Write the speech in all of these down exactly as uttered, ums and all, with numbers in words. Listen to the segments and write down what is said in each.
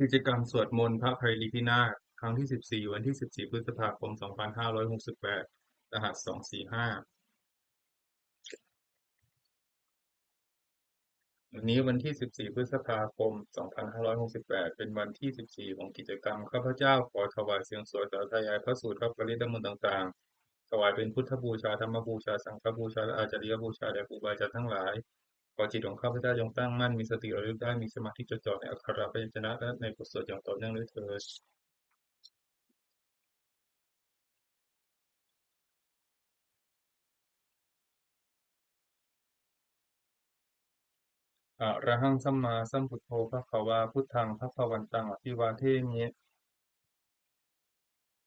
กิจกรรมสวดมนต์พระไพรีพินาศครั้งที่สิบสี่ วันที่สิบสี่ พฤษภาคม สองพันห้าร้อยหกสิบแปด รหัส สองสี่ห้า วันนี้วันที่สิบสี่ พฤษภาคม สองพันห้าร้อยหกสิบแปด เป็นวันที่สิบสี่ ของกิจกรรม ข้าพเจ้าขอถวายเสียงสวดสาธยายพระสูตรพระปริตรมนต์ต่างๆ ถวายเป็นพุทธบูชา ธรรมบูชา สังฆบูชา และอาจาริยบูชาแด่ครูบาอาจารย์ทั้งหลาย ขอจิตของข้าพเจ้าจงตั้งมั่น มีสติระลึกได้ มีสมาธิจดจ่อในอักขระพยัญชนะและในบทสวดอย่างต่อเนื่องด้วยเทอญ Arahaṃ sammāsambuddho bhagavā, buddhaṃ bhagavantaṃ abhivādemi.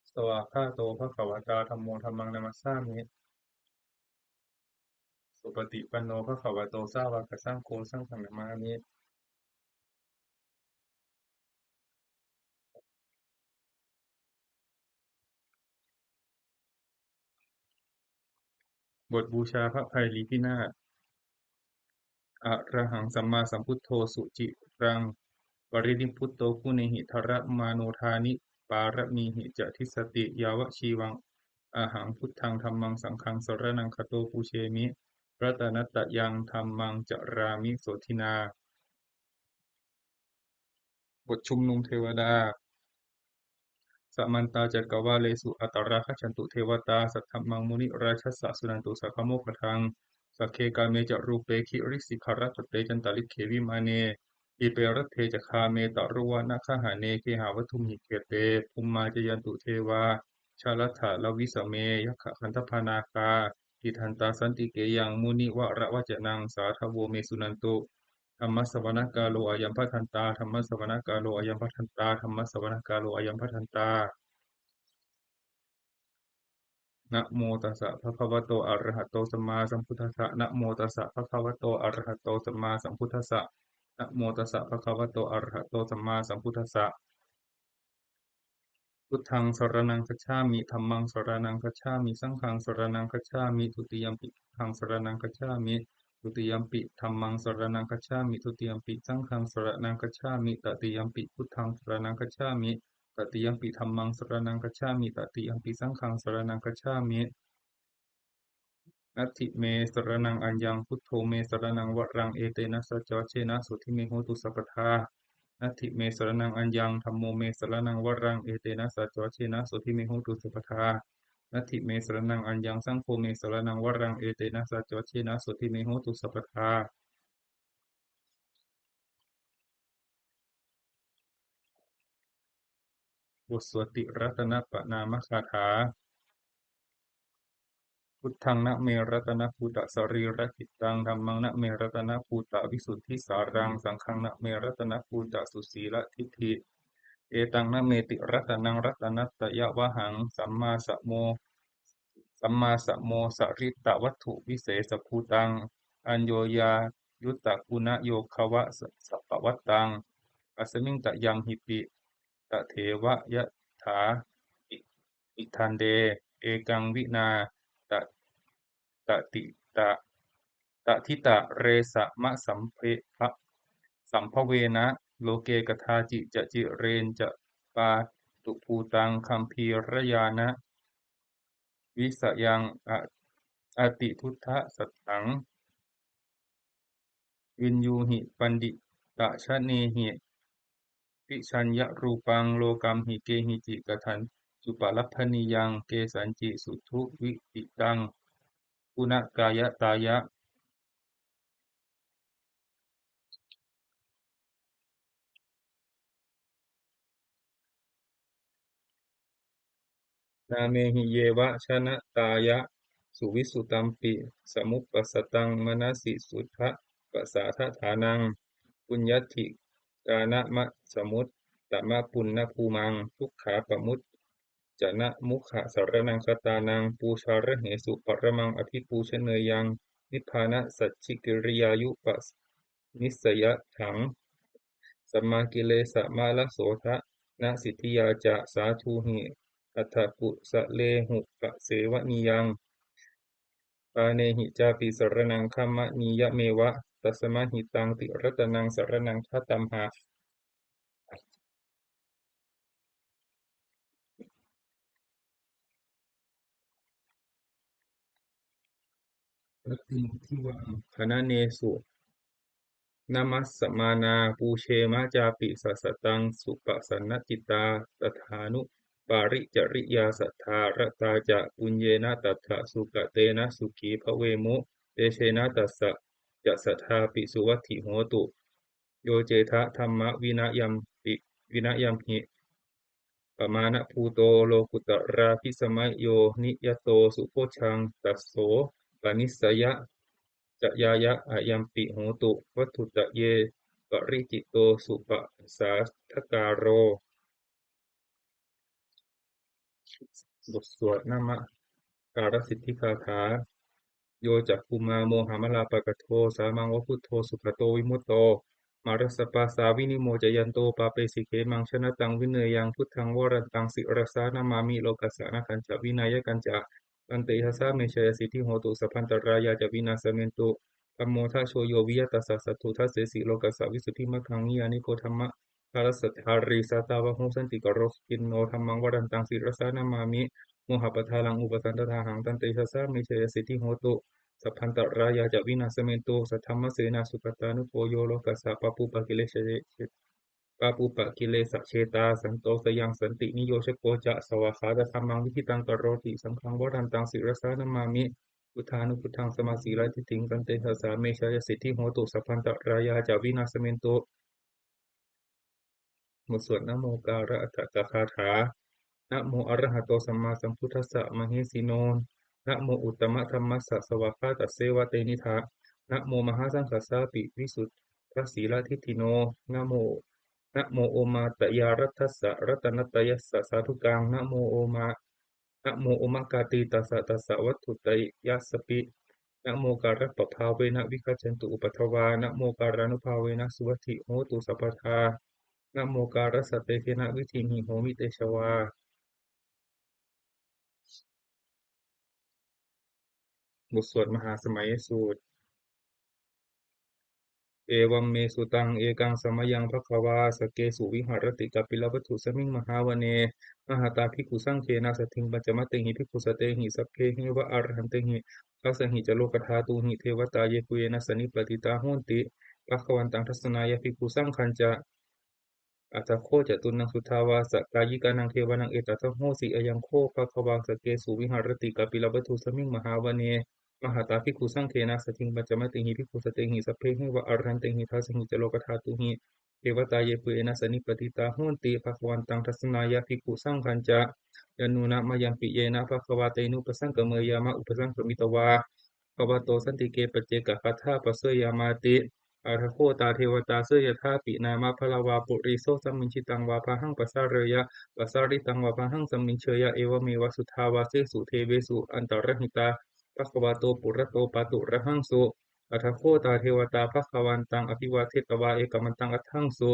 Svākkhāto bhagavatā dhammo, dhammaṃ namassāmi. Supaṭipanno bhagavato sāvakasaṅgho, saṅghaṃ namāmi. บทบูชาพระไพรีพินาศ Arahaṃ sammāsambuddho suciraṃ parinibbuto guṇehi dharamāno dāni pāramīhi ca dissati yāva jīvaṃ ahaṃ buddhaṃ dhammaṃ saṅghaṃ saraṇaṃ gato pūjemi ratanattayaṃ dhammaṃ carāmi sotthinā. บทชุมนุมเทวดา Samantā cakkavāḷesu atrāgacchantu devatā saddhammaṃ munirājassa suṇantu saggamokkhadaṃ. Sagge kāme ca rūpe girisikharataṭe cantalikkhe vimāne dīpe raṭṭhe ca gāme taruvanagahane gehavatthumhi khette bhummā cāyantu devā jalathalavisame yakkhagandhabbanāgā tiṭṭhantā santike yaṃ munivaravacanaṃ sādhavo me suṇantu. Dhammassavanakālo ayambhadantā. Dhammassavanakālo ayambhadantā. Dhammassavanakālo ayambhadantā. Namo tassa bhagavato arahato sammāsambuddhassa. Namo tassa bhagavato arahato sammāsambuddhassa. Namo tassa bhagavato arahato sammāsambuddhassa. Buddhaṃ saraṇaṃ gacchāmi. Dhammaṃ saraṇaṃ gacchāmi. Saṅghaṃ saraṇaṃ gacchāmi. Dutiyampi buddhaṃ saraṇaṃ gacchāmi. Dutiyampi dhammaṃ saraṇaṃ gacchāmi. Dutiyampi saṅghaṃ saraṇaṃ gacchāmi. Tatiyampi buddhaṃ saraṇaṃ gacchāmi. Tatiyampi dhammaṃ saraṇaṃ gacchāmi. Tatiyampi saṅghaṃ saraṇaṃ gacchāmi. Natthi me saraṇaṃ aññaṃ, buddho me saraṇaṃ varaṃ, etena saccavajjena sotthi me hotu sabbadā. Natthi me saraṇaṃ aññaṃ, dhammo me saraṇaṃ varaṃ, etena saccavajjena sotthi me hotu sabbadā. Natthi me saraṇaṃ aññaṃ, saṅgho me saraṇaṃ varaṃ, etena saccavajjena sotthi me hotu sabbadā. บทสวดติรัตนปณามคาถา Buddhaṃ name ratanabhūtasarīracittaṃ. Dhammaṃ name ratanabhūtavisuddhisāraṃ. Saṅghaṃ name ratanabhūtasusīladiṭṭhiṃ. Etaṃ name tiratanaṃ ratanattayavhaṃ. Sammāsamo sammāsamosarittavatthuvisesabhūtaṃ aññoññayuttaguṇayogavasappavattaṃ. Asmiṃ tayamhipi tadeva yathā iddhante ekaṃ vinā ta- tadita- taditaresamabhasambhavena loke kadāci ca cireñca pātubhūtaṃ gambhīrañāṇa visayaṃ a- atiduṭṭhasattaṃ viññūhi paṇḍitajanehi. Vijaññarūpaṃ lokamhi kehici kadañcupalabhanīyaṃ kesañci suduviditaṃ guṇakāyatāya. Nāmehi yeva janatāya suvissutampi samuppassataṃ manasi suddhapasādadhānaṃ puññadhikānamatsamuttamapuññabhūmaṃ dukkhāpamuccanamukkhasaraṇaṃ gatānaṃ pūjārahesu paramaṃ abhipūjaneyyaṃ nibbānasacchikiriyāyuppa- nissayatthaṃ sammākilesamārasotthanasiddhiyā ca sādhūhi attakūlesupasevanīyaṃ. Pāṇehi cāpi saraṇaṃ gamanīyameva tasmā hi taṃ tiratanaṃ saraṇaṃ gatamha. Khananesu namassamānā pūjema cāpi sataṃ supasannacittāyatadānuṃ pāricariyaṃ saddhā ratā ca puññena tattha sukatena sukhī bhavemu tejena tassa ca saddhāpi suvatthi hotu. Yo cetha dhammavinayampi vinayamhi pamāṇabhūto lokuttarābhisamayo niyato subojjhaṃ tasso panissayacayāya ayampi hotu vatthuttaye paricito supasādakāro. บทสวดนมการสิทธิคาถา Yo cakkhumā mohamalāpakaṭṭho sāmaṃ va buddho sugato vimutto mārassa pāsā vinimocayanto pāpesi khemaṃ janataṃ vineyyaṃ buddhaṃ varantaṃ sirasā namāmi lokassa nāthañca vināyakañca tantejasā me jayasiddhi hotu sabbantarāyā ca vināsamentu. Dhammo dhajo yo viya tassa satthu dassesi lokassa visuddhimaggaṃ niyyāniko dhammadharassa dhārī sātāvaho santikaro suciṇṇo dhammaṃ varantaṃ sirasā namāmi mohappadālaṃ upasantāhaṃ tantejasā me jayasiddhi hotu sabbantarāyā ca vināsamentu. Saddhammasenā sugatānugo yo lokassa pāpūpakilesajetā santo sayaṃ santiniyojako ca svākkhātadhammaṃ viditaṃ karoti saṅghaṃ varantaṃ sirasā namāmi buddhānubuddhaṃ samasīladiṭṭhiṃ tantejasā me jayasiddhi hotu sabbantarāyā ca vināsamentu. บทสวดนโมการอัฏฐกคาถา Namo arahato sammāsambuddhassa mahesino. Namo uttamadhammassa svākkhātasseva tenidha. Namo mahāsaṅghassāpi visuddhasīladiṭṭhino. Namo namo omātyāraddhassa ratanattayassa sādhukaṃ. Namo omā namo omakātītassa tassa vatthuttayassapi. Namokārappabhāvena vigacchantu upaddavā. Namokārānubhāvena suvatthi hotu sabbadā. Namokārassa tejena vidhimhi homi tejavā. บทสวดมหาสมัยสูตร Evaṃ me sutaṃ. Ekaṃ samayaṃ bhagavā sakkesu viharati kapilavatthusmiṃ mahāvane mahatā bhikkhusaṅghena saddhiṃ pañcamattehi bhikkhusatehi sabbeheva arahantehi. Dasahi ca lokadhātūhi devatā yebhuyyena sannipatitā honti bhagavantaṃ dassanāya bhikkhusaṅghañca. Atha kho catunnaṃ suddhāvāsakāyikānaṃ devānaṃ etadahosi: Ayaṃ kho bhagavā sakkesu viharati kapilavatthusmiṃ mahāvane mahatā bhikkhusaṅghena saddhiṃ pañcamattehi bhikkhusatehi sabbeheva arahantehi. Dasahi ca lokadhātūhi devatā yebhuyyena sannipatitā honti bhagavantaṃ dassanāya bhikkhusaṅghañca. Yannūna mayampi yena bhagavā tenupasaṅkameyyāma, upasaṅkamitvā bhagavato santike paccekagāthā bhāseyyāmāti. Atha kho tā devatā seyyathāpi nāma balavā puriso sammiñjitaṃ vā bāhaṃ pasāreyya, pasāritaṃ vā bāhaṃ sammiñjeyya, evameva suddhāvāsesu devesu antarahitā bhagavato purato pāturahaṃsu. Atha kho tā devatā bhagavantaṃ abhivādetvā ekamantaṃ aṭṭhaṃsu.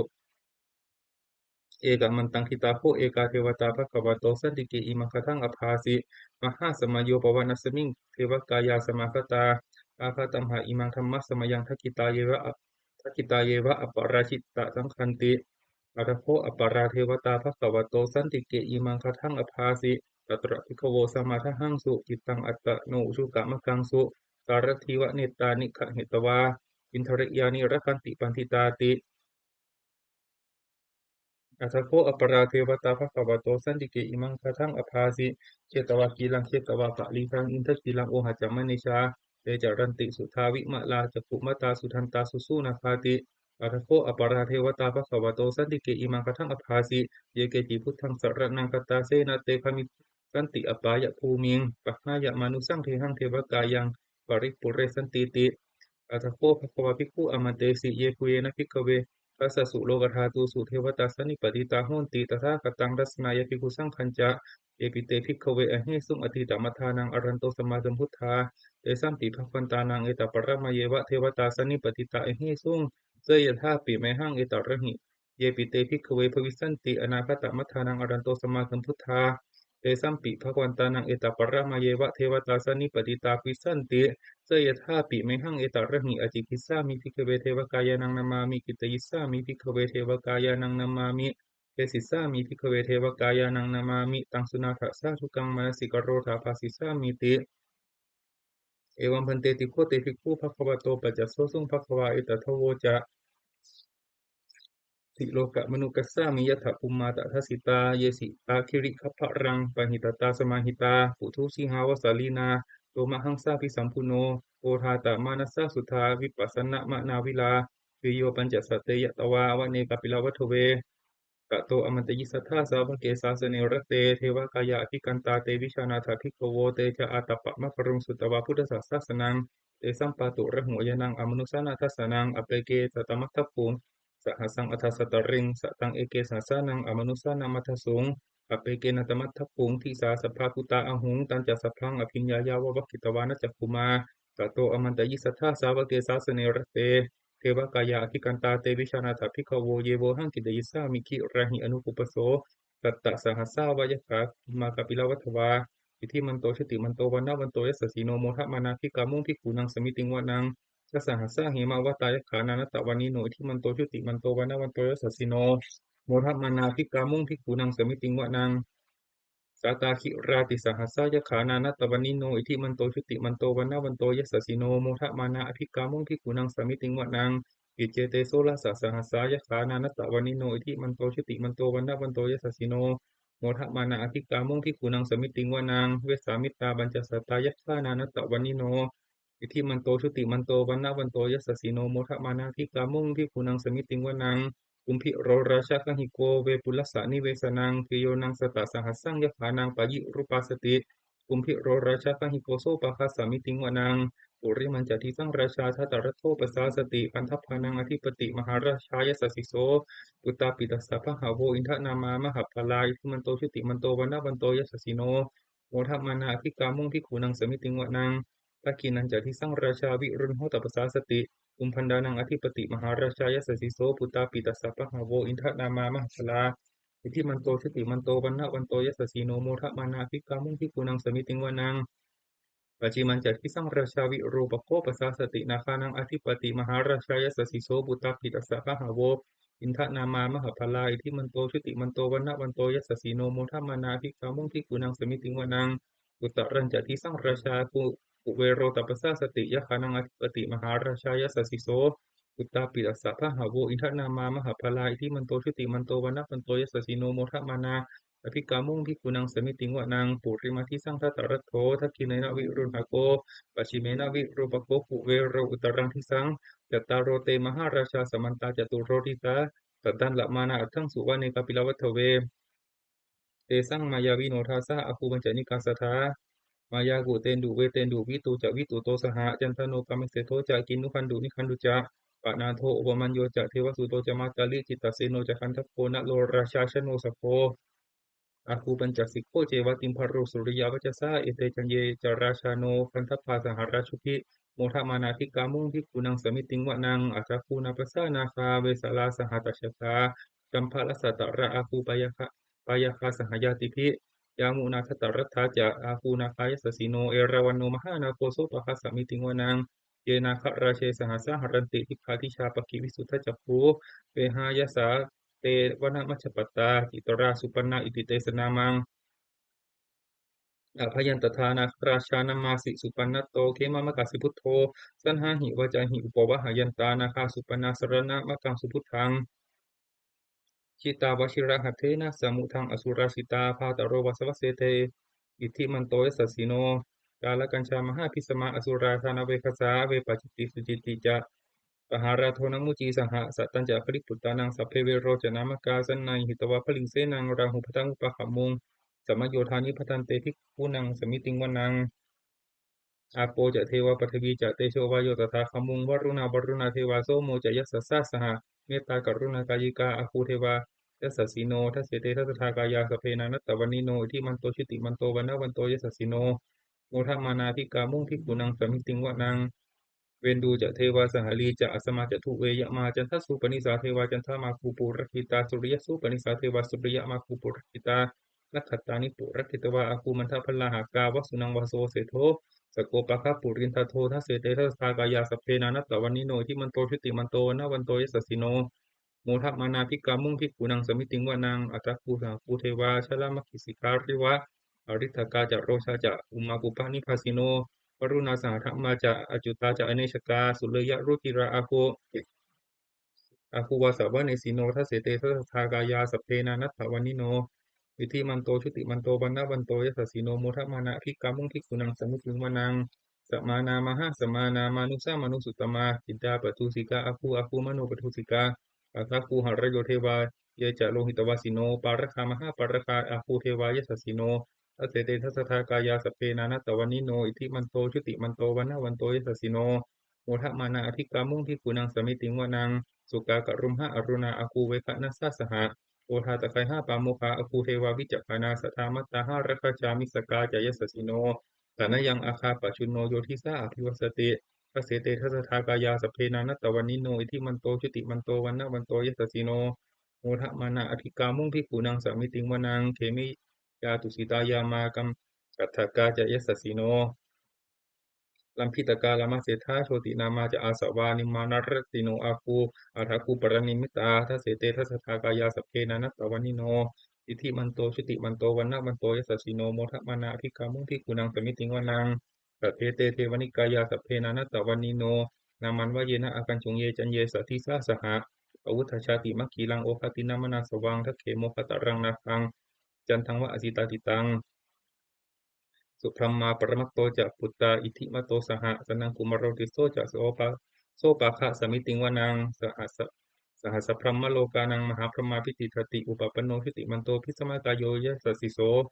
Ekamantaṃ ṭhitā kho ekā devatā bhagavato santike imaṃ gāthaṃ abhāsi: Mahāsamayo pavanasmiṃ, devakāyā samāgatā, āgatamha imaṃ dhammasamayaṃ, dakkhitāyeva, dakkhitāyeva aparājitasaṅghanti. Atha kho aparā devatā bhagavato santike imaṃ gāthaṃ abhāsi: Tatra bhikkhavo samādahaṃsu, cittaṃ attano ujukamakaṃsu, sārathīva nettāni gahetvā, indriyāni rakkhanti paṇḍitāti. Atha kho aparā devatā bhagavato santike imaṃ gāthaṃ abhāsi: Chetvā khīlaṃ chetvā palighaṃ, indakhīlaṃ ohaccamanejā, te caranti suddhā vimalā, cakkhumatā sudantā susunāgāti. Atha kho aparā devatā bhagavato santike imaṃ gāthaṃ abhāsi: Ye keci buddhaṃ saraṇaṃ gatāse, na te gamissanti apāyabhūmiṃ, pahāya mānusaṃ dehaṃ, devakāyaṃ paripūressantīti. Atha kho bhagavā bhikkhū āmantesi: Yebhuyyena bhikkhave dasasu lokadhātūsu devatā sannipatitā honti tathāgataṃ dassanāya bhikkhusaṅghañca. Yepi te bhikkhave ahesuṃ atītamaddhānaṃ arahanto sammāsambuddhā, tesampi bhagavantānaṃ etaparamāyeva devatā sannipatitā ahesuṃ, seyyathāpi mayhaṃ etarahi. Yepi te bhikkhave bhavissanti anāgatamaddhānaṃ arahanto sammāsambuddhā, tesampi bhagavantānaṃ etaparamāyeva devatā sannipatitā bhavissanti, seyyathāpi mayhaṃ etarahi. Ācikkhissāmi bhikkhave devakāyānaṃ nāmāni, kittayissāmi bhikkhave devakāyānaṃ nāmāni, desissāmi bhikkhave devakāyānaṃ nāmāni. Taṃ suṇātha sādhukaṃ manasikarotha bhāsissāmīti. Evaṃ bhanteti kho te bhikkhū bhagavato paccassosuṃ. Bhagavā etadavoca: Silokamanukassāmi yattha bhummā tadassitā, ye sitā girigabbharaṃ pahitattā samāhitā. Puthū sīhāva sallīnā lomahaṃsābhisambhuno, odātamanasā suddhā vippasannamanāvilā. Bhiyyo pañcasate ñatvā vane kāpilavatthave, tato āmantayi satthā sāvake sāsane rate. Devakāyā abhikkantā te vijānātha bhikkhavo. Te ca ātappamakaruṃ sutvā buddhassa sāsanaṃ, tesampāturahu ñāṇaṃ amanussāna dassanaṃ. Appeke satamaddakkhuṃ sahassaṃ atha sattariṃ, sataṃ eke sahassānaṃ amanussānamaddasuṃ. Appeke nātamaddakkhuṃ disā sabbā phuṭā ahuṃ. Tañca sabbaṃ abhiññāya vavakkhitvāna cakkhumā, tato āmantayi satthā sāvake sāsane rate. Devakāyā abhikkantā te vijānātha bhikkhavo, ye vohaṃ kittayissāmi girāhi anupubbaso. Sattasahassā va yakkhā bhummā kāpilavatthavā, iddhimanto jutimanto vaṇṇavanto yasassino, modamānā abhikkāmuṃ bhikkhūnaṃ samitiṃ vanaṃ. Chasahassā hemavatā yakkhā nānattavaṇṇino, iddhimanto jutimanto vaṇṇavanto yasassino, modamānā abhikkāmuṃ bhikkhūnaṃ samitiṃ vanaṃ. Sātāgirā tisahassā yakkhā nānattavaṇṇino, iddhimanto jutimanto vaṇṇavanto yasassino, modamānā abhikkāmuṃ bhikkhūnaṃ samitiṃ vanaṃ. Iccete soḷasasahassā yakkhā nānattavaṇṇino, iddhimanto jutimanto vaṇṇavanto yasassino, modamānā abhikkāmuṃ bhikkhūnaṃ samitiṃ vanaṃ. Vessāmittā pañcasatā yakkhā nānattavaṇṇino, iddhimanto jutimanto vaṇṇavanto yasassino, modamānā abhikkāmuṃ bhikkhūnaṃ samitiṃ vanaṃ. Kumbhīro rājagahiko vepullassa nivesanaṃ, bhiyyo naṃ satasahassaṃ yakkhānaṃ payirupāsati, kumbhīro rājagahiko sopāga samitiṃ vanaṃ. Purimañca disaṃ rājā dhataraṭṭho pasāsati, gandhabbānaṃ ādhipati mahārājā yasassi so. Puttāpi tassa bahavo indanāmā mahabbalā, iddhimanto jutimanto vaṇṇavanto yasassino, modamānā abhikkāmuṃ bhikkhūnaṃ samitiṃ vanaṃ. Dakkhiṇañca disaṃ rājā virūḷho tappasāsati, kumbhaṇḍānaṃ ādhipati mahārājā yasassi so. Puttāpi tassa bahavo indanāmā mahabbalā, iddhimanto jutimanto vaṇṇavanto yasassino, modamānā abhikkāmuṃ bhikkhūnaṃ samitiṃ vanaṃ. Pacchimañca disaṃ rājā virūpakkho pasāsati, nāgānaṃ ādhipati mahārājā yasassi so. Puttāpi tassa bahavo indanāmā mahabbalā, iddhimanto jutimanto vaṇṇavanto yasassino, modamānā abhikkāmuṃ bhikkhūnaṃ samitiṃ vanaṃ. Uttarañca disaṃ rājā ku- kuvero tappasāsati, yakkhānaṃ ādhipati mahārājā yasassi so. Puttāpi tassa bahavo indanāmā mahabbalā, iddhimanto jutimanto vaṇṇavanto yasassino, modamānā abhikkāmuṃ bhikkhūnaṃ samitiṃ vanaṃ. Purimadisaṃ dhataraṭṭho, dakkhiṇena virūḷhako, pacchimena virūpakkho, kuvero uttaraṃ disaṃ. Cattāro te mahārājā samantā caturo disā, daddallamānā aṭṭhaṃsu vane kāpilavatthave. Tesaṃ māyāvino dāsā āgū vañcanikā saṭhā, māyā kuṭeṇḍu veṭeṇḍu viṭū ca viṭuṭo saha, candano kāmeseṭṭho ca kinnughaṇḍu nighaṇḍu ca, panādo opamañño ca devasūto ca mātali, cittaseno ca gandhabbo naḷo rājā janosabho, āgū pañcasikho ceva timbarū suriyavacchasā. Ete caññe ca rājāno gandhabbā saha rājubhi, modamānā abhikkāmuṃ bhikkhūnaṃ samitiṃ vanaṃ. Athāgū nābhasā nāgā vesālā sahatacchakā, kambalassatarā āgū pāyāgā pāyāgā saha ñātibhi, yāmunā dhataraṭṭhā ca āgū nāgā yasassino, erāvaṇo mahānāgo sopāga samitiṃ vanaṃ. Ye nāgarāje sahasā haranti, dibbā dijā pakkhi visuddhacakkhū, vehāyasā te vanamajjhapattā, citrā supaṇṇā iti tesa nāmaṃ. Abhayantadā nāgarājānamāsi, supaṇṇato khemamakāsi buddho, saṇhāhi vācāhi upavhayantā, nāgā supaṇṇā saraṇamakaṃsu buddhaṃ. Jitā vajirahatthena samuddaṃ asurā sitā, bhātaro vāsavassete iddhimanto yasassino, kālakañjā mahābhismā asurā dānaveghasā, vepacitti sucitti ca pahārādo namucī saha, satañca baliputtānaṃ sabbe verocanāmakā, sannayhitvā baliṃ senaṃ rāhubhaddamupāgamuṃ, samayodāni bhaddante bhikkhūnaṃ samitiṃ vanaṃ. Āpo ca devā paṭhavī ca tejo vāyo tadāgamuṃ, varuṇā vāruṇā devā somo ca yasasā saha, mettākaruṇākāyikā āgū devā yasassino, dasete dasadhā kāyā sabbe nānattavaṇṇino, iddhimanto jutimanto vaṇṇavanto yasassino, modamānā abhikkāmuṃ bhikkhūnaṃ samitiṃ vanaṃ. Veṇḍū ca devā sahalī ca asamā ca duve yamā, candassūpanisā devā candamāgū purakkhitā, suriyassūpanisā devā suriyamāgū purakkhitā, nakkhattāni purakkhitvā āgū mandavalāhakā, vasūnaṃ vāsavo seṭṭho sakkopāga purindado, dasete dasadhā kāyā sabbe nānattavaṇṇino, iddhimanto jutimanto vaṇṇavanto yasassino, modamānā abhikkāmuṃ bhikkhūnaṃ samitiṃ vanaṃ. Athāgū sahabhū devā jalamaggisikhāriva, ariṭṭhakā ca rojā ca ummāpupphanibhāsino, varuṇā sahadhammā ca accutā ca anejakā sūleyyarucirā āguṃ āguṃ vāsavanesino. Dasete dasadhā kāyā sabbe nānattavaṇṇino, iddhimanto jutimanto vaṇṇavanto yasassino, modamānā abhikkāmuṃ bhikkhūnaṃ samitiṃ vanaṃ. Samānā mahāsamānā mānusā mānusuttamā, khiḍḍāpadūsikā āguṃ āguṃ manopadūsikā, athāguṃ harayo devā ye ca lohitavāsino, pāragā mahāpāragā āguṃ devā yasassino. Dasete dasadhā kāyā sabbe nānattavaṇṇino, iddhimanto jutimanto vaṇṇavanto yasassino, modamānā abhikkāmuṃ bhikkhūnaṃ samitiṃ vanaṃ. Sukkā karumhā aruṇā āguṃ veghanasā saha, odātagayhā pāmokkhā āguṃ devā vicakkhaṇā, sadāmattā hāragajā missakā ca yasassino, thanayaṃ āga pajjunno yo disā abhivassati. Dasete dasadhā kāyā sabbe nānattavaṇṇino, iddhimanto jutimanto vaṇṇavanto yasassino, modamānā abhikkāmuṃ bhikkhūnaṃ samitiṃ vanaṃ. Khemiyā tusitā yāmā kaṭṭhakā ca yasassino, lambitakā lāmaseṭṭhā jotināmā ca āsavā, nimmānaratino āguṃ athāguṃ paranimmitā. Dasete dasadhā kāyā sabbe nānattavaṇṇino, iddhimanto jutimanto vaṇṇavanto yasassino, modamānā abhikkāmuṃ bhikkhūnaṃ samitiṃ vanaṃ. Saṭṭhete devanikāyā sabbe nānattavaṇṇino, nāmanvayena āgañchuṃ ye caññe sadisā saha. Pavutthajātimakkhīlaṃ oghatiṇṇamanāsavaṃ, dakkhemoghataraṃ nāgaṃ candaṃva asitātitaṃ. Subrahmā paramatto ca puttā iddhimato saha, sanaṅkumāro tisso ca sopā sopāga samitiṃ vanaṃ. Sahasa sahassabrahmalokānaṃ mahābrahmābhitiṭṭhati, upapanno jutimanto bhismākāyo yasassi so.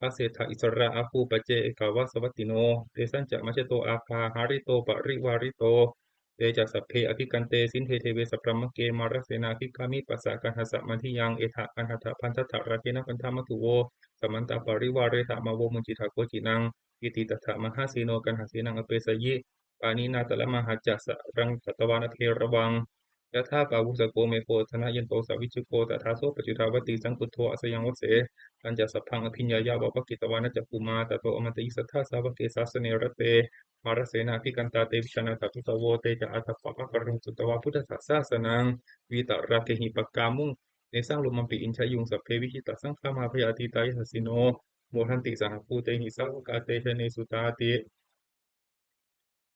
Dasettha issarā āguṃ paccekavasavattino, tesañca majjhato āga hārito parivārito. Te ca sabbe abhikkante sinde deve sabrahmake, mārasenā abhikkāmi passa kaṇhassa mandiyaṃ. Etha gaṇhatha bandhatha rāgena bandhamatthu vo, samantā parivāretha mā vo muñcittha koci naṃ. Iti tattha mahāseno kaṇhasenaṃ apesayi, pāṇinā talamāhacca saraṃ katvāna bheravaṃ. Yathā pāvussako megho thanayanto savijjuko, tadā so paccudāvatti saṅkuddho asayaṃvase. Tañca sabbaṃ abhiññāya vavakkhitvāna cakkhumā, tato āmantayi satthā sāvake sāsane rate. Mārasenā abhikkantā te vijānātha bhikkhavo, te ca ātappamakaruṃ sutvā buddhassa sāsanaṃ. Vītarāgehi pakkāmuṃ nesaṃ lomampi iñjayuṃ, sabbe vijitasaṅgāmā bhayātītā yasassino, modanti saha bhūtehi sāvakā te janesutāti.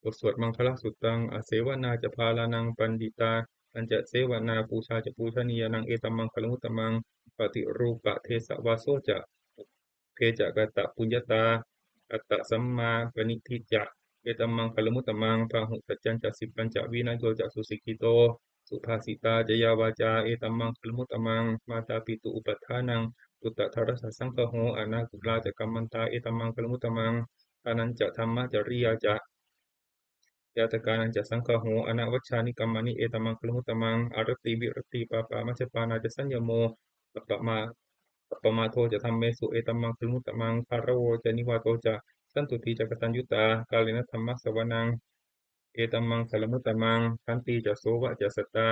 บทสวดมังคลสุตตัง Asevanā ca bālānaṃ paṇḍitānañca sevanā, pūjā ca pūjanīyānaṃ etam maṅgalamuttamaṃ. Paṭirūpadesavāso ca pubbe ca katapuññatā, attasammāpaṇidhi ca etam maṅgalamuttamaṃ. Bāhusaccañca sippañca vinayo ca susikkhito, subhāsitā ca yā vācā etam maṅgalamuttamaṃ. Mātāpitu upaṭṭhānaṃ puttadārassa saṅgaho, anākulā ca kammantā etam maṅgalamuttamaṃ. Dānañca dhammacariyā ca ñātakānañca saṅgaho, anavajjāni kammāni etam maṅgalamuttamaṃ. Āratī viratī pāpā majjapānā ca saññamo, appamā appamādo ca dhammesu etam maṅgalamuttamaṃ. Gāravo ca nivāto ca santuṭṭhī ca kataññutā, kālena dhammassavanaṃ etam maṅgalamuttamaṃ. Khantī ca sovacassatā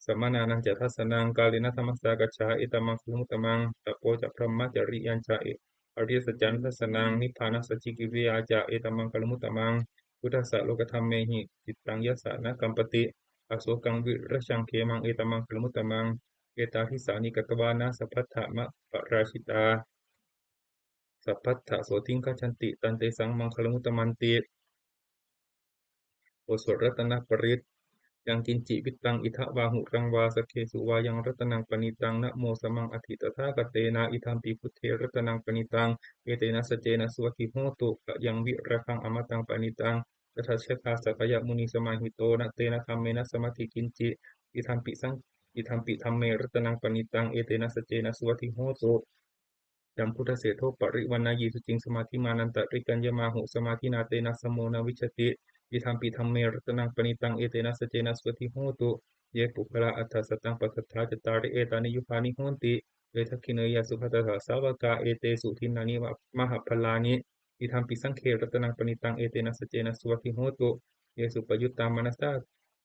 samaṇānañca dassanaṃ, kālena dhammasākacchā etam maṅgalamuttamaṃ. Tapo ca brahmacariyañca e ariyasacchāna dassanaṃ, nibbānasacchikiriyā ca etam maṅgalamuttamaṃ. Phuṭṭhassa lokadhammehi cittaṃ yassa na kampati, asokaṃ virajaṃ khemaṃ etam maṅgalamuttamaṃ. Etādisāni katvāna sabbatthamaparājitā, sabbattha sotthiṃ gacchanti, tan tesaṃ maṅgalamuttamanti. บทสวดรัตนปริตร Yaṅkiñci vittaṃ idha vā huraṃ vā, saggesu vā yaṃ ratanaṃ paṇītaṃ, na no samaṃ atthi tathāgatena, idampi buddhe ratanaṃ paṇītaṃ, etena saccena suvatthi hotu. Khayaṃ virāgaṃ amataṃ paṇītaṃ, tadajjhagā sakyamunī samāhito, na tena dhammena samatthi kiñci, idampi saṅ idampi dhamme ratanaṃ paṇītaṃ, etena saccena suvatthi hotu. Yambuddhaseṭṭho parivaṇṇayī suciṃ, samādhimānantarikaññamāhu, samādhinā tena samo na vijjati, idampi dhamme ratanaṃ paṇītaṃ, etena saccena suvatthi hotu. Ye puggalā aṭṭha sataṃ pasatthā, cattāri etāni yugāni honti, te dakkhiṇeyyā sugatassa sāvakā, etesu dinnāni mahapphalāni, idampi saṅghe ratanaṃ paṇītaṃ, etena saccena suvatthi hotu. Ye suppayuttā manasā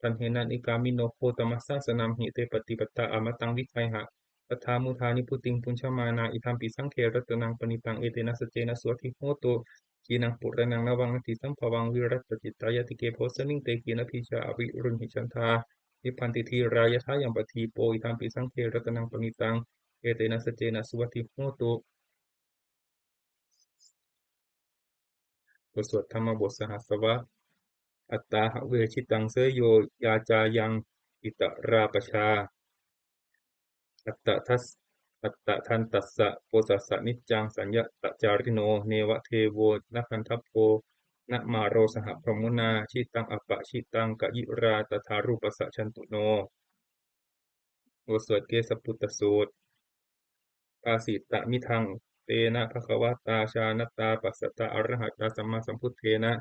daḷhena, nikkāmino gotamasāsanamhi, te pattipattā amataṃ vigayha, laddhā mudhā nibbutiṃ bhuñjamānā, idampi saṅghe ratanaṃ paṇītaṃ, etena saccena suvatthi hotu. Khīṇaṃ purāṇaṃ navaṃ natthi sambhavaṃ, virattacittāyatike bhavasmiṃ, te khīṇabījā aviruḷhichandā, nibbanti dhīrā yathāyampadīpo, idampi saṅghe ratanaṃ paṇītaṃ, etena saccena suvatthi hotu. บทสวดธรรมบทสหัสวรรค Attāhave jitaṃ seyyo yā cāyaṃ itarā pajā. Attadas- attadantassa posassa niccaṃ saññatacārino neva devo na gandhabbo na māro saha brahmunā jitaṃ apajitaṃ kayirā tathārūpassa jantuno. บทสวดเกสปุตตสูตร Bhāsitamidaṃ tena bhagavatā jānatā passatā arahatā sammāsambuddhena: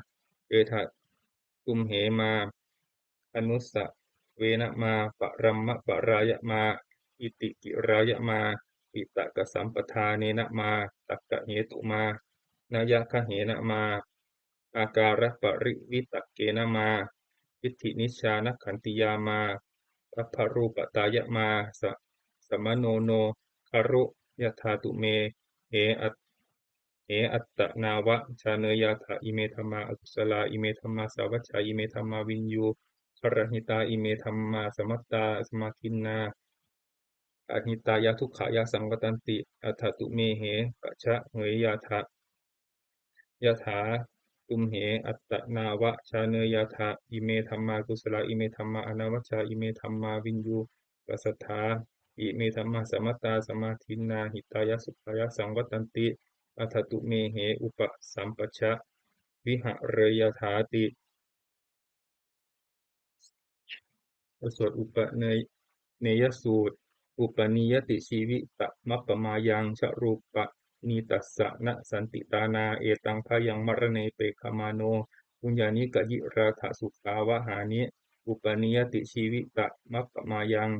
Etha tumhe mā anusavena mā parammaparāya mā itikirāya mā piṭakasampadānena mā takkahetu mā nayagahena mā ākāraparivitakena mā diṭṭhinijjhānakkhantiyā mā pabbarūpatāya mā sa- samāno no garu yathā tumhe he at- he attanāva jāneyyātha. Ime dhammā akusalā, ime dhammā sāvajjā, ime dhammā viññugarahitā, ime dhammā samattā samādinnā ahitāya dukkhāya saṃvattanti. Atha tumhe he pajaheyyātha yathā tumhe attanāva jāneyyātha. Ime dhammā kusalā, ime dhammā anavajjā, ime dhammā viññuppasatthā, ime dhammā samattā samādinnā hitāya sukhāya saṃvattanti. Atha tumhe he upasampajja vihareyyāthāti. บทสวดอุปเนย เนยสูตร Upanīyati jīvitammapamāyaṃ jarūpanītassa na santi tāṇā, etaṃ bhayaṃ maraṇe pekkhamāno puññāni kayirātha sukhāvahāni. Upanīyati jīvitammapamāyaṃ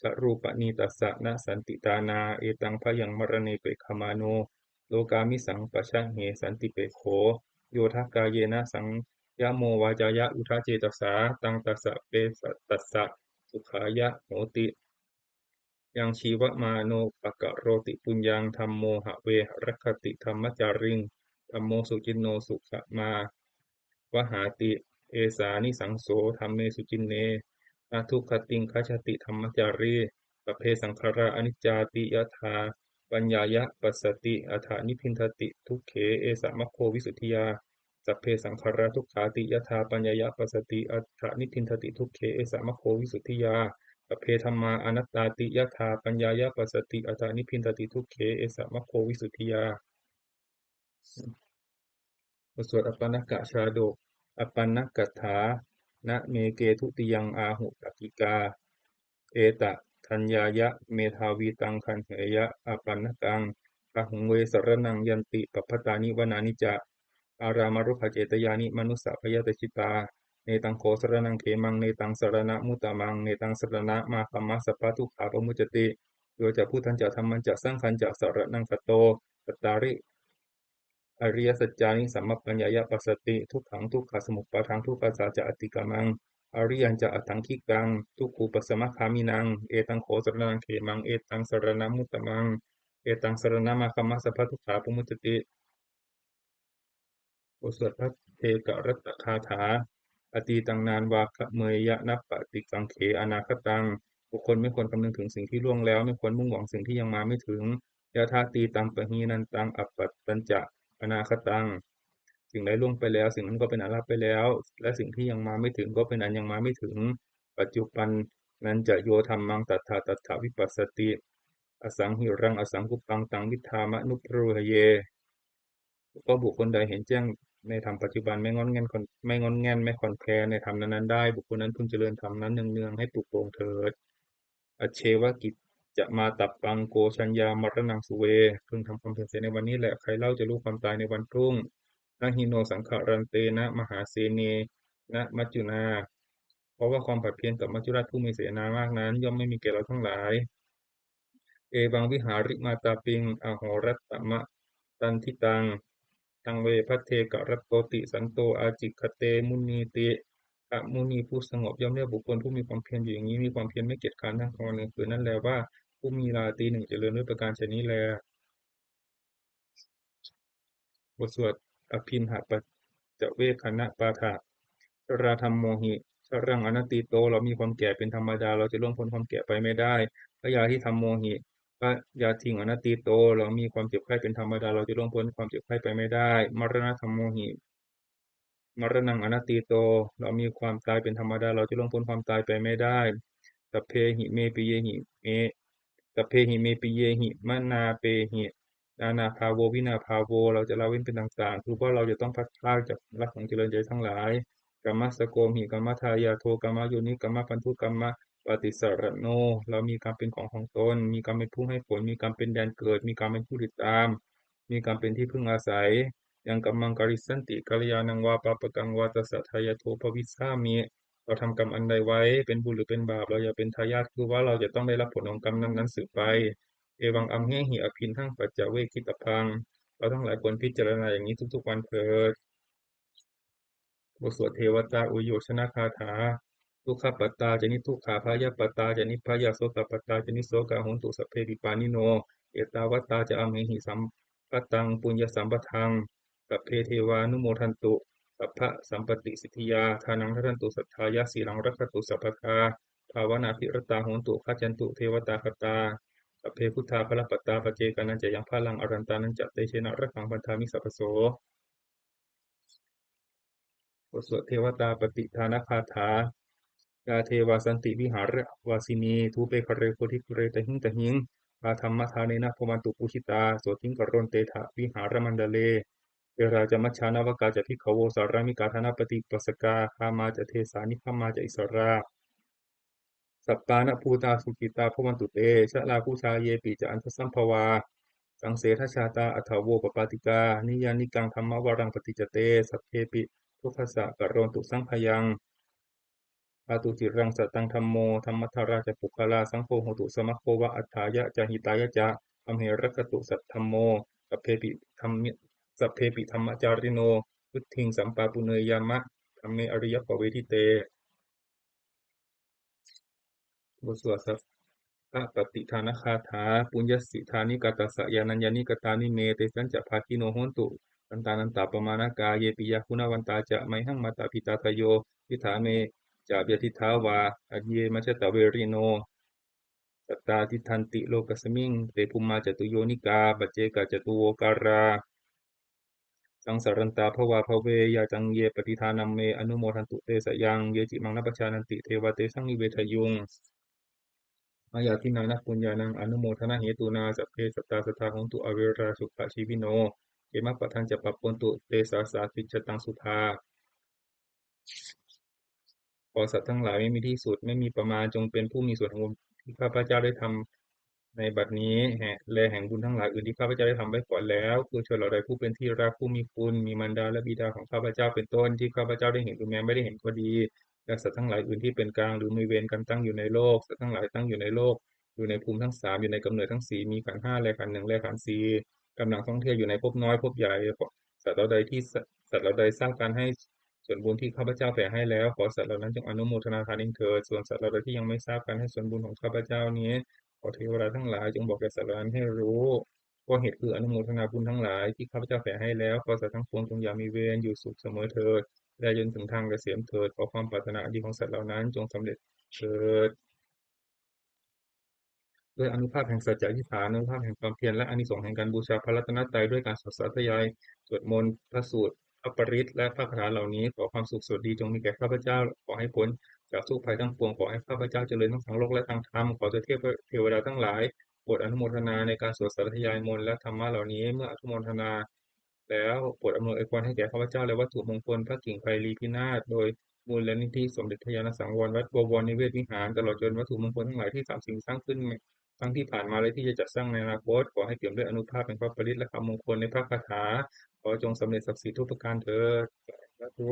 jarūpanītassa na santi tāṇā, etaṃ bhayaṃ maraṇe pekkhamāno lokāmisaṃ pajahe santipekkho. Yo dakkāyena saṃ- yamo vācāya uda cetasā, taṃ tassa pe- tassa sukhāya hoti. Yaṃ jīvamānopakaroti puññaṃ, dhammo have rakkhati dhammacāriṃ, dhammo suciṇṇo sukhamāvahāti. Esānisaṃso dhamme suciṇṇe na duggatiṃ gacchati dhammacārī. Sabbe saṅkhārā aniccāti yadā paññāya passati, atha nibbindati dukkhe, esa maggo visuddhiyā. Sabbe saṅkhārā dukkhāti yadā paññāya passati, atha nibbindati dukkhe, esa maggo visuddhiyā. Sabbe dhammā anattāti yadā paññāya passati, atha nibbindati dukkhe, esa maggo visuddhiyā. บทสวดอัปปณกชาดก Appaṇṇakathā. Na me ke dutiyaṃ āhu takkikā etadaññāya medhāvī taṃ gaṇheyya appaṇṇakaṃ. Bāhuṃ ve saraṇaṃ yanti pabbatāni vanāni ca ārāmarūpacetyāni manussapāyāsajitā. Netaṃ kho saraṇaṃ khemaṃ, netaṃ saraṇamuttamaṃ, netaṃ saraṇamāgamma sabbadukkhā pamuccati. Yo ca buddhañca dhammañca saṅghañca saraṇaṃ gato, cattāri ariyasaccāni sammappaññāya passati. Dukkhaṃ dukkhasamuppādaṃ dukkhassa ca atikkamaṃ ariyañca aṭṭhaṅgikaṃ dukkhūpasamagāminaṃ. Etaṃ kho saraṇaṃ khemaṃ, etaṃ saraṇamuttamaṃ, etaṃ saraṇamāgamma sabbadukkhā pamuccati. บทสวดภัทเทกรัตตคาถา Atītaṃ nānvāgameyya nappaṭikaṅkhe anāgataṃ. บุคคลไม่ควรคำนึงถึงสิ่งที่ล่วงแล้ว ไม่ควรมุ่งหวังสิ่งที่ยังมาไม่ถึง Yadatītampahīnantaṃ appattañca anāgataṃ. สิ่งใดล่วงไปแล้ว สิ่งนั้นก็เป็นอันละไปแล้ว และสิ่งที่ยังมาไม่ถึงก็เป็นอันยังมาไม่ถึง Paccuppannañca yo dhammaṃ tattha tattha vipassati, asaṃhiraṃ asaṅkuppaṃ taṃ viddhā manubrūhaye. ก็บุคคลใดเห็นแจ้งในธรรมปัจจุบัน ไม่ง่อนแง่นคลอน- ไม่ง่อนแง่น ไม่คลอนแคลนในธรรมนั้นๆได้ บุคคลนั้นพึงเจริญธรรมนั้นเนืองๆ ให้ปลุกปลงเถิด Ajjeva kiccamātappaṃ ko jaññā maraṇaṃ suve. พึงทำความเพียรเสียในวันนี้แหละ ใครเล่าจะรู้ความตายในวันพรุ่ง Na hi no saṅgarantena mahāsenena maccunā. เพราะว่าความผัดเพี้ยนกับมัจจุราชผู้มีเสนามากนั้น ย่อมไม่มีแก่เราทั้งหลาย Evaṃ vihārimātāpiṃ ahorattamatanditaṃ, taṃ ve bhaddekarattoti santo ācikkhate munīti. พระมุนีผู้สงบย่อมเรียกบุคคลผู้มีความเพียรอยู่อย่างนี้ มีความเพียรไม่เกียจคร้านทั้งกลางวันกลางคืนนั้นแลว่า ผู้มีราตรีหนึ่งเจริญ ด้วยประการฉะนี้แล บทสวดอภิณหปัจจเวกขณปาฐะ Jarādhammomhi jaraṃ anatīto. เรามีความแก่เป็นธรรมดา เราจะล่วงพ้นความแก่ไปไม่ได้ Byādhidhammomhi byādhiṃ anatīto. เรามีความเจ็บไข้เป็นธรรมดา เราจะล่วงพ้นความเจ็บไข้ไปไม่ได้ Maraṇadhammomhi maraṇaṃ anatīto เรามีความตายเป็นธรรมดา เราจะล่วงพ้นความตายไปไม่ได้ sabbehi me piyehi me sabbehi me piyehi manāpehi nānābhāvo vinābhāvo เราจะละเว้นเป็นต่างๆ คือว่าเราจะต้องพลัดพรากจากรักของเจริญใจทั้งหลาย kammassakomhi kammadāyādo kammayoni kammabandhu kammapaṭisaraṇo เรามีกรรมเป็นของของตน มีกรรมเป็นผู้ให้ผล มีกรรมเป็นแดนเกิด มีกรรมเป็นผู้ติดตาม มีกรรมเป็นที่พึ่งอาศัย yaṃ kammaṃ karissanti kalyāṇaṃ vā pāpakaṃ vā tassa dāyādo bhavissāmi เราทำกรรมอันใดไว้ เป็นบุญหรือเป็นบาป เราอย่าเป็นทายาท คือว่าเราจะต้องได้รับผลของกรรมนั้นๆสืบไป evaṃ amhehi abhiṇhaṃ paccavekkhitabbaṃ เราทั้งหลายควรพิจารณาอย่างนี้ทุกๆวันเถิด บทสวดเทวตาอุยโยชนคาถา dukkhappattā ca niddukkhā bhayappattā ca nibbhayā sokappattā ca nissokā hontu sabbepi pāṇino. Ettāvatā ca amhehi sambhataṃ puññasampadaṃ sabbe devānumodantu sabbasampattisiddhiyā. Dānaṃ dadantu saddhāya sīlaṃ rakkhantu sabbadā bhāvanābhiratā hontu gacchantu devatāgatā. Sabbe buddhā balappattā paccekānañca yaṃ balaṃ arahantānañca tejena rakkhaṃ bandhāmi sabbaso. บทสวดเทวตาปฏิทานคาถา yā devā santi vihāravāsinī thūpe ghare bodhighare tahiṃ tahiṃ tā dhammadānena bhavantu pūjitā sotthiṃ karontedha vihāramaṇḍale. Therā ca majjhā navakā ca bhikkhavo sārāmikā dānapatī upāsakā gāmā ca desā nigamā ca issarā sappāṇabhūtā sukhitā bhavantu te. Jalābujā yepi ca aṇḍasambhavā saṃsedajātā athavopapātikā niyyānikaṃ dhammavaraṃ paṭicca te sabbepi dukkhassa karontu saṅkhayaṃ. Ṭhātu ciraṃ sataṃ dhammo dhammaddharā ca puggalā saṅgho hotu samaggo va atthāya ca hitāya ca. Amhe rakkhatu saddhammo sabbepi dhammi sabbepi dhammacārino vuḍḍhiṃ sampāpuṇeyyāma dhamme ariyappavedite. บทสวดสัพพปฏิทานคาถา puññassidāni katassa yānaññāni katāni me tesañca bhāgino hontu santānantapamāṇakā ye piyā guṇavantā ca mayhaṃ mātāpitādayo diṭṭhā me ca yadiṭṭhā vā aññe majjhattaverino sattā tiṭṭhanti lokasmiṃ te bhummā catuyonikā paccekacatuvokārā saṃsarantā bhavābhave yācaññe paṭidānaṃ me anumodantu te sayaṃ. Ye cimaṃ na pajānanti devā tesaṃ nivedayuṃ. Mayā dinā na puññānaṃ anumodanahetunā sabbe sattā sadā hontu averā sukhajīvino khemappadañca pappontu te sāsā dvijataṃ subhā. ขอสัตว์ทั้งหลายไม่มีที่สุด ไม่มีประมาณ จงเป็นผู้มีส่วนแห่งบุญที่ข้าพเจ้าได้ทำในบัดนี้แห่งและแห่งบุญทั้งหลายอื่นที่ข้าพเจ้าได้ทำไว้ก่อนแล้ว คือชนเหล่าใดผู้เป็นที่รัก ผู้มีคุณ มีมารดาและบิดาของข้าพเจ้าเป็นต้น ที่ข้าพเจ้าได้เห็นหรือแม้ไม่ได้เห็นก็ดี และสัตว์ทั้งหลายอื่นที่เป็นกลางหรือมีเวรกันตั้งอยู่ในโลก สัตว์ทั้งหลายตั้งอยู่ในโลก อยู่ในภูมิทั้งสาม อยู่ในกำเนิดทั้งสี่ มีขันธ์ห้าและขันธ์หนึ่งและขันธ์สี่ กำลังท่องเที่ยวอยู่ในภพน้อยภพใหญ่ สัตว์เหล่าใดที่ส- สัตว์เหล่าใดทราบการให้ส่วนบุญที่ข้าพเจ้าแผ่ให้แล้ว ขอสัตว์เหล่านั้นจงอนุโมทนาทานเองเถิด ส่วนสัตว์เหล่าใดที่ยังไม่ทราบการให้ส่วนบุญของข้าพเจ้านี้ ขอเทวดาทั้งหลายจงบอกแก่สัตว์เหล่านั้นให้รู้ เพราะเหตุคืออนุโมทนาบุญทั้งหลายที่ข้าพเจ้าแผ่ให้แล้ว ขอสัตว์ทั้งปวงจงอย่ามีเวร อยู่สุขเสมอเถิด และจนถึงทางเกษมเถิด ขอความปรารถนาอันดีของสัตว์เหล่านั้นจงสำเร็จเถิด ด้วยอานุภาพแห่งสัจจะอธิษฐาน อานุภาพแห่งความเพียร และอานิสงส์แห่งการบูชาพระรัตนตรัย ด้วยการสวดสาธยาย สวดมนต์ พระสูตร พระปริตร และพระคาถาเหล่านี้ ขอความสุขสวัสดีจงมีแก่ข้าพเจ้า ขอให้พ้นจากทุกข์ภัยทั้งปวง ขอให้ข้าพเจ้าเจริญทั้งทางโลกและทางธรรม ขอเทพเทวดาทั้งหลาย โปรดอนุโมทนาในการสวดสาธยายมนต์และธรรมะเหล่านี้ เมื่ออนุโมทนาแล้วโปรดอำนวยอวยพรให้แก่ข้าพเจ้า และวัตถุมงคล พระกิ่งไพรีพินาศ โดยมูลนิธิสมเด็จพระญาณสังวร วัดบวรนิเวศวิหาร ตลอดจนวัตถุมงคลทั้งหลายที่สามสิ่งสร้างขึ้น ทั้งที่ผ่านมาและที่จะจัดสร้างในอนาคต ขอให้เปี่ยมด้วยอานุภาพแห่งพระปริตรและคำมงคลในพระคาถา ขอจงสำเร็จศักดิ์สิทธิ์ทุกประการเถิด สาธุ